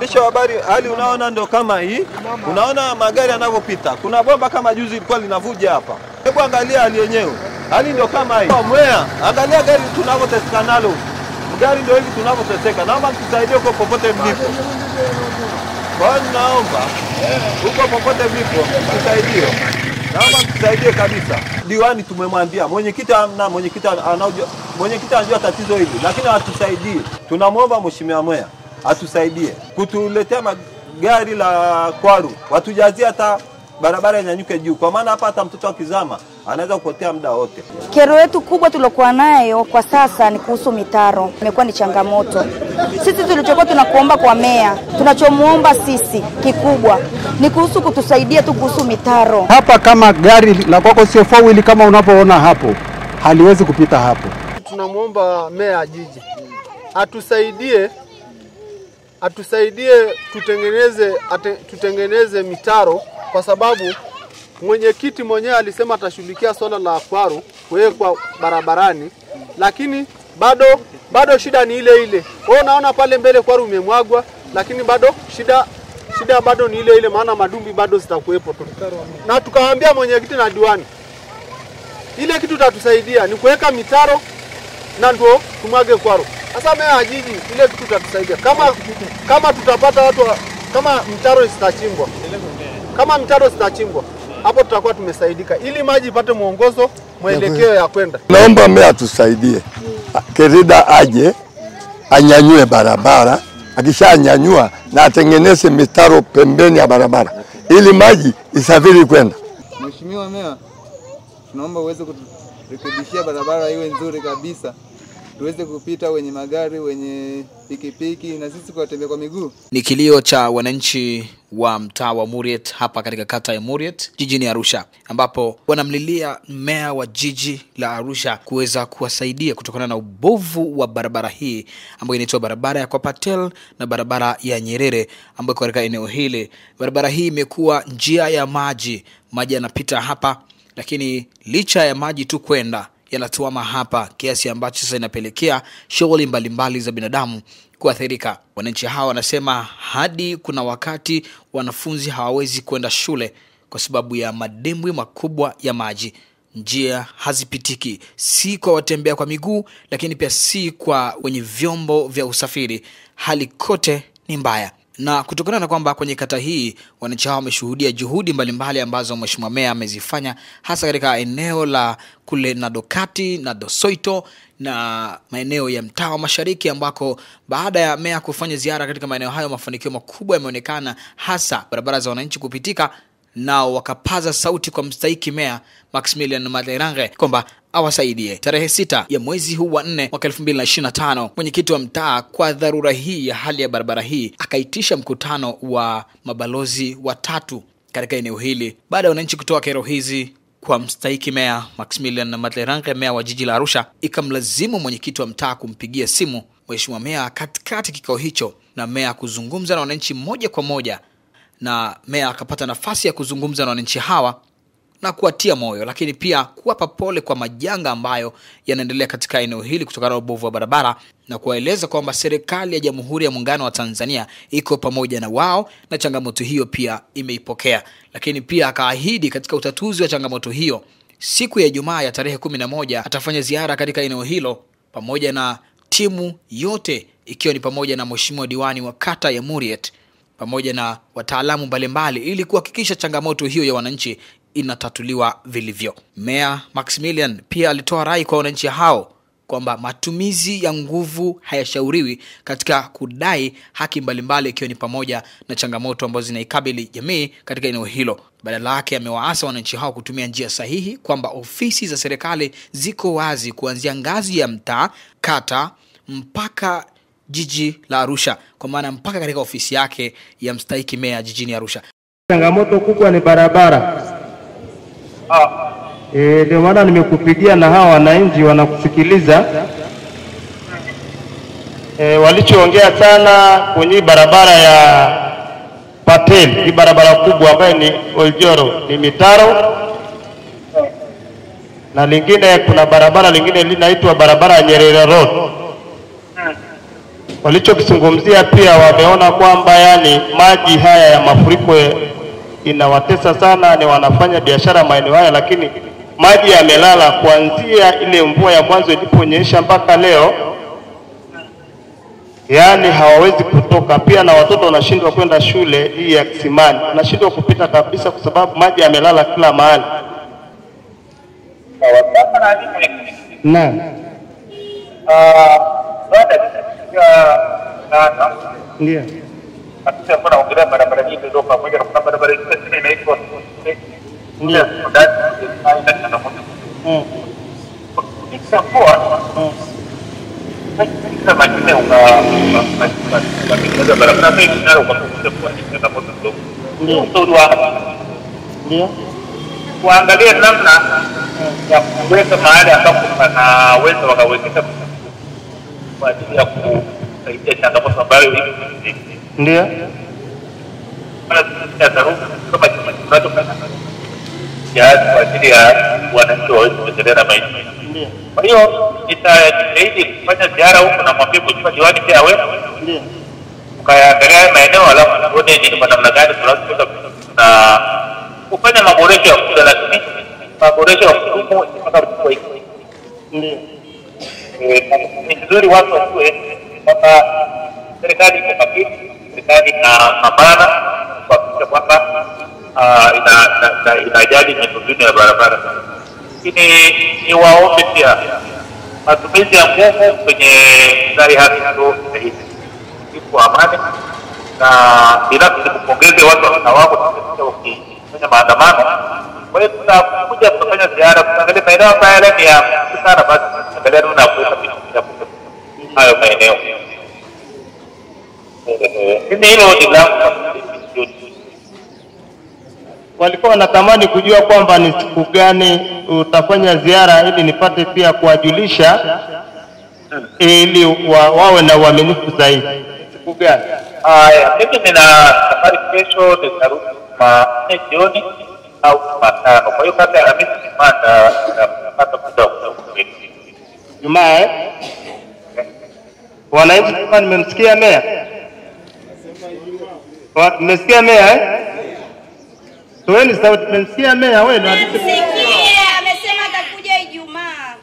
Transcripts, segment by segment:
Waandishi wa habari, hali unaona ndio kama hii. Unaona magari yanavyopita. Kuna bomba kama juzi ilikuwa linavuja hapa. Hebu angalia hali yenyewe. Hali ndio kama hii. Mwea, angalia gari tunavyoteseka nalo. Gari ndio hivi tunavyoteseka. Naomba mtusaidie huko popote mlipo. Kwa hiyo naomba huko popote mlipo mtusaidie. Naomba mtusaidie kabisa. Diwani tumemwambia, mwenyekiti amna, mwenyekiti anajua, mwenyekiti anajua tatizo hili, lakini hatusaidii. Tunamwomba Mheshimiwa Meya atusaidie kutuletea magari la kwaru, watujazie hata barabara inyanyuke juu, kwa maana hapa hata mtoto akizama anaweza kupotea muda wote. Kero yetu kubwa tulokuwa nayo kwa sasa ni kuhusu mitaro. Imekuwa ni changamoto. Sisi tulichokuwa tunakuomba kwa meya, tunachomuomba sisi kikubwa ni kuhusu kutusaidia tu kuhusu mitaro. Hapa kama gari la kwako sio four wheel kama unapoona hapo, haliwezi kupita hapo. Tunamuomba meya jiji atusaidie, atusaidie tutengeneze mitaro, kwa sababu mwenyekiti mwenyewe alisema atashughulikia swala la kwaru kuwekwa barabarani, lakini bado shida ni ile ile. Wewe unaona pale mbele kwaru imemwagwa, lakini bado shida bado ni ile ile, maana madumbi bado zitakuwepo tu. Na tukawaambia mwenyekiti na diwani, ile kitu tatusaidia ni kuweka mitaro na ndio tumwage kwaru. Sasa meya jiji, ile kitu tatusaidia kama tutapata watu, kama mtaro zitachimbwa, kama mtaro zitachimbwa hapo tutakuwa tumesaidika, ili maji ipate mwongozo, mwelekeo ya kwenda. Naomba meya atusaidie. Kerida aje anyanyue barabara, akishanyanyua na atengeneze mitaro pembeni ya barabara ili maji isafiri kwenda. Mheshimiwa Meya, tunaomba uweze kuturekebishia barabara iwe nzuri kabisa, tuweze kupita wenye magari, wenye pikipiki na sisi kuwatembea kwa miguu. Ni kilio cha wananchi wa mtaa wa Muriet hapa katika kata ya Muriet jijini Arusha, ambapo wanamlilia meya wa jiji la Arusha kuweza kuwasaidia kutokana na ubovu wa barabara hii ambayo inaitwa barabara ya kwa Patel na barabara ya Nyerere ambayo katika eneo hili. Barabara hii imekuwa njia ya maji, maji yanapita hapa, lakini licha ya maji tu kwenda yanatuama hapa, kiasi ambacho sasa inapelekea shughuli mbalimbali za binadamu kuathirika. Wananchi hawa wanasema hadi kuna wakati wanafunzi hawawezi kwenda shule kwa sababu ya madimbwi makubwa ya maji. Njia hazipitiki, si kwa watembea kwa miguu, lakini pia si kwa wenye vyombo vya usafiri. Hali kote ni mbaya. Na kutokana na kwamba kwenye kata hii wananchi hao wameshuhudia juhudi mbalimbali ambazo Mheshimiwa Meya amezifanya, hasa katika eneo la kule Nadokati na Dosoito na maeneo ya mtaa wa Mashariki, ambako baada ya Meya kufanya ziara katika maeneo hayo mafanikio makubwa yameonekana, hasa barabara za wananchi kupitika, nao wakapaza sauti kwa mstahiki Meya Maximilian Materange kwamba awasaidie. Tarehe 6 ya mwezi huu wa 4 mwaka 2025, mwenyekiti wa mtaa kwa dharura hii ya hali ya barabara hii akaitisha mkutano wa mabalozi watatu katika eneo hili baada ya wananchi kutoa kero hizi kwa mstahiki Meya Maximilian Materange, meya wa jiji la Arusha. Ikamlazimu mwenyekiti wa mtaa kumpigia simu Mheshimiwa Meya katikati kikao hicho, na meya kuzungumza na wananchi moja kwa moja, na meya akapata nafasi ya kuzungumza na wananchi hawa na kuwatia moyo, lakini pia kuwapa pole kwa majanga ambayo yanaendelea katika eneo hili kutokana na ubovu wa barabara, na kuwaeleza kwamba serikali ya Jamhuri ya Muungano wa Tanzania iko pamoja na wao na changamoto hiyo pia imeipokea. Lakini pia akaahidi katika utatuzi wa changamoto hiyo siku ya Ijumaa ya tarehe 11 atafanya ziara katika eneo hilo pamoja na timu yote, ikiwa ni pamoja na Mheshimiwa diwani wa kata ya Muriet pamoja na wataalamu mbalimbali, ili kuhakikisha changamoto hiyo ya wananchi inatatuliwa vilivyo. Meya Maximilian pia alitoa rai kwa wananchi hao kwamba matumizi ya nguvu hayashauriwi katika kudai haki mbalimbali, ikiwa ni pamoja na changamoto ambazo zinaikabili jamii katika eneo hilo. Badala yake amewaasa wananchi hao kutumia njia sahihi, kwamba ofisi za serikali ziko wazi kuanzia ngazi ya mtaa, kata mpaka jiji la Arusha, kwa maana mpaka katika ofisi yake ya mstahiki meya jijini Arusha. Changamoto kubwa ni barabara. Ndio maana nimekupigia na hawa wananchi wanakusikiliza. Walichoongea sana kwenye barabara ya Patel, ni barabara kubwa ambayo ni Oljoro, ni mitaro, na lingine kuna barabara lingine linaitwa barabara ya Nyerere Road. Walichokizungumzia pia wameona kwamba yani maji haya ya mafuriko inawatesa sana, ni wanafanya biashara maeneo haya, lakini maji yamelala kuanzia ile mvua ya mwanzo iliponyesha mpaka leo, yani hawawezi kutoka. Pia na watoto wanashindwa kwenda shule hii ya Kisimani, wanashindwa kupita kabisa kwa sababu maji yamelala kila mahali. Naam. Ndio. Katika kuna ongelea barabara hii ndio pamoja na kuna barabara nyingine inaitwa ndio ndio kuangalia namna ya kuweka mahali ambapo panaweza wakawekeza kwa ajili ya kusaidia changamoto ambayo ndio kwa ajili ya wananchi waweze kuendelea na maisha. Kwa hiyo nitajitahidi kufanya ziara huko na mwambie mheshimiwa diwani pia awe ukayaangalia maeneo, alafu tuone ni kwa namna gani tunaweza na kufanya maboresho ya muda, lakini maboresho ya kudumu mpaka kwa hiki. Ndio. Ni vizuri watu wajue kwamba serikali iko makini, serikali inapambana kuhakikisha kwamba inajali miundombinu ya barabara. Lakini niwaombe pia matumizi ya nguvu kwenye gari haki sio sahihi. Ipo amani na binafsi kupongeze watu wako wakifanya maandamano. Kwa hiyo tutakuja kufanya ziara kuangalia maeneo ambayo yale ni ya sana, basi angalia namna ya kuweka hayo maeneo. Mimi hilo ni langu. Walikuwa wanatamani kujua kwamba ni siku gani utafanya ziara ili nipate pia kuwajulisha ili wawe na uaminifu zaidi. Siku gani? Haya, mimi nina safari kesho, nitarudi Jumanne jioni au Jumatano. Kwa hiyo kabla ya Alhamisi nitapata muda wa Jumaa eh? Wananchi, kama nimemsikia meya? Mmesikia meya eh? Toeni sauti, mmemsikia meya wewe? Nimemsikia, amesema atakuja Ijumaa.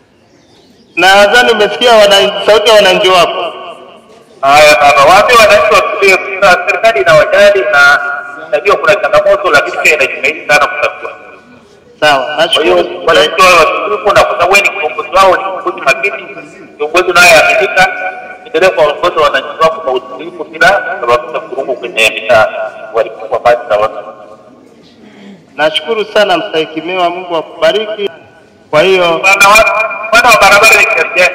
Na nadhani umesikia sauti ya wananchi wako. Haya baba, wapi wananchi watulie, serikali inawajali na najua kuna changamoto lakini pia inajitahidi sana kutatua. Sawa, nashukuru. Wananchi wao watulivu, na kwa sababu wewe ni kiongozi wao, ni kiongozi makini, kiongozi unayeaminika, endelee kuwaongoza wananchi wako kwa utulivu bila kusababisha vurugu kwenye mitaa walikuwa baadhi za watu. Nashukuru sana mstahiki-meya, Mungu akubariki. Kwa hiyo upana wa barabara ni kiasi gani?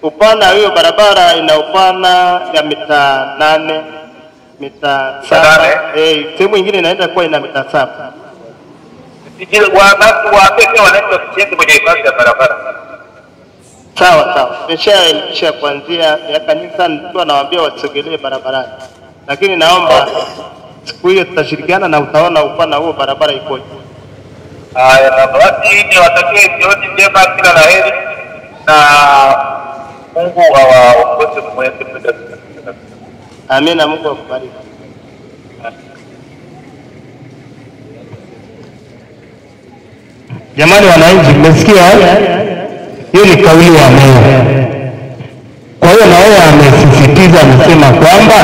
Upana hiyo barabara ina upana ya mita 8, mita 7. Sehemu nyingine inaenda kuwa ina mita 7. Waambie wananchi wasijenge kwenye hifadhi ya barabara. Sawa sawa. Nimeshaelimisha kuanzia miaka mingi sana, nilikuwa nawaambia wasisogelee barabarani. Lakini naomba siku hiyo tutashirikiana na utaona upana huo barabara ikoje. Haya, basi niwatakie jioni njema, kila la heri na Mungu awaongoze mwende kwenda. Amina, Mungu akubariki. Jamani wananchi, mmesikia? Hiyo ni kauli ya meya. Kwa hiyo na yeye amesisitiza, amesema kwamba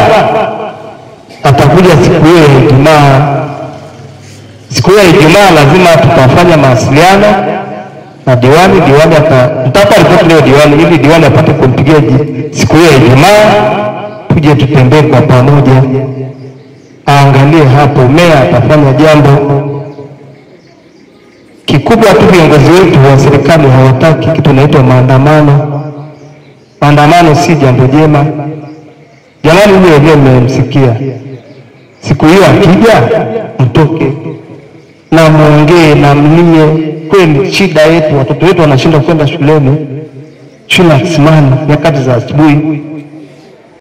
atakuja siku hiyo ya Ijumaa. Siku hiyo ya Ijumaa lazima tutafanya mawasiliano na diwani, diwani mtapa ripoti leo diwani, ili diwani apate kumpigia siku hiyo ya Ijumaa, tuje tutembee kwa pamoja, aangalie hapo meya atafanya jambo kikubwa tu. Viongozi wetu wa serikali hawataki kitu inaitwa maandamano. Maandamano si jambo jema. Jamani, huyo wenyewe mmemsikia. Siku hiyo akija, mtoke na muongee na mlie. Kweli shida yetu, watoto wetu wanashindwa kwenda shuleni, shule ya Kisimani nyakati za asubuhi.